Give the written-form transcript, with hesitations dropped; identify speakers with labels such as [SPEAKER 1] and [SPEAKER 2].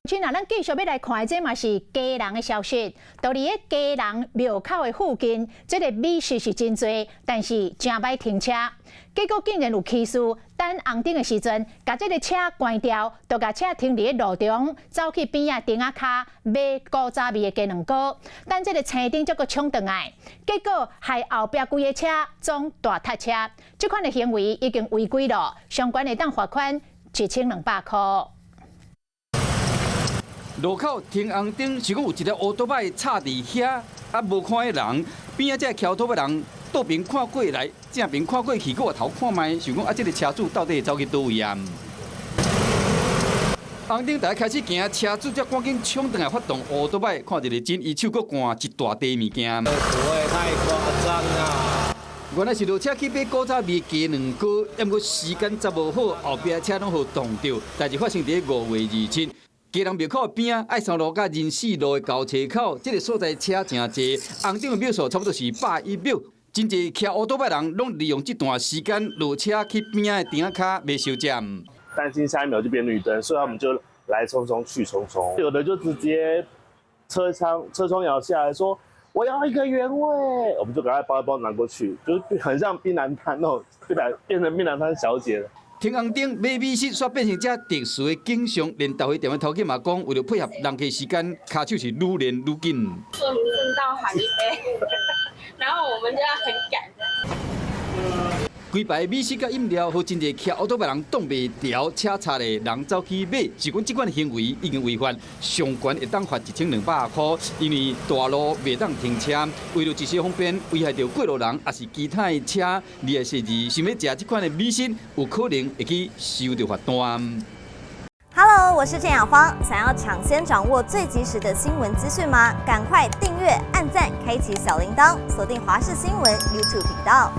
[SPEAKER 1] 今仔咱繼續欲來看的這嘛是基隆的消息。佇咧基隆廟口的附近，這个美食是真濟，但是誠歹停車。結果竟然有騎士等紅燈的時陣，共這个車關掉，就共車停佇咧路中，走去邊仔燈仔跤買古早味的雞卵糕。等這个青燈才閣衝轉來，結果害後壁規个車總大塞車。這款的行為已經違規了，相關會當罰款1200箍。
[SPEAKER 2] 路口停紅燈，是講有一个烏多擺插佇遐，啊無看彼人，邊仔這個騎摩托的人倒爿看過來，正爿看過去，閣回頭看覓，想講啊，這个車主到底會走去佗位啊？紅燈才開始行，車主才趕緊衝轉來發動烏多擺，看一个真，伊手閣攑一大袋物件。
[SPEAKER 3] 不會太誇張啊！
[SPEAKER 2] 原來是落車去買古早味雞卵糕，毋過時間抓無好，後壁車攏予擋著。代誌發生佇5月27。基隆廟口邊仔，愛三路佮仁四路的交叉口，這个所在車誠濟，紅燈的秒數差不多是101秒。真濟騎烏多擺人攏利用這段時間落車去邊仔的燈仔跤買小食。
[SPEAKER 4] 擔心下一秒就變綠燈，所以他們就來匆匆去匆匆。有的就直接車窗搖下來說我要一個原味，我們就趕快包一包拿過去，就是很像檳榔攤那種，變成檳榔攤小姐了。
[SPEAKER 2] 停紅燈買美食，煞變成這特殊的景象。連豆花店的頭家嘛講，為了配合人客時間，跤手是愈練愈緊。
[SPEAKER 5] 說明正道喊一杯，然後我們就要很趕。
[SPEAKER 2] 規排美食佮飲料，予真濟騎烏多擺人擋袂牢，車插的人走去買，是講這款行為已經違法，上懸會當罰1200箍。因為大路袂當停車，為了一時方便，危害著過路人，抑是其他的車，你的設置想欲食這款的美食，有可能會去收著罰單。
[SPEAKER 6] Hello，我是鄭雅芳，想要搶先掌握最及時的新聞資訊嗎？趕快訂閱、按讚、開啟小鈴鐺，鎖定華視新聞 YouTube 頻道。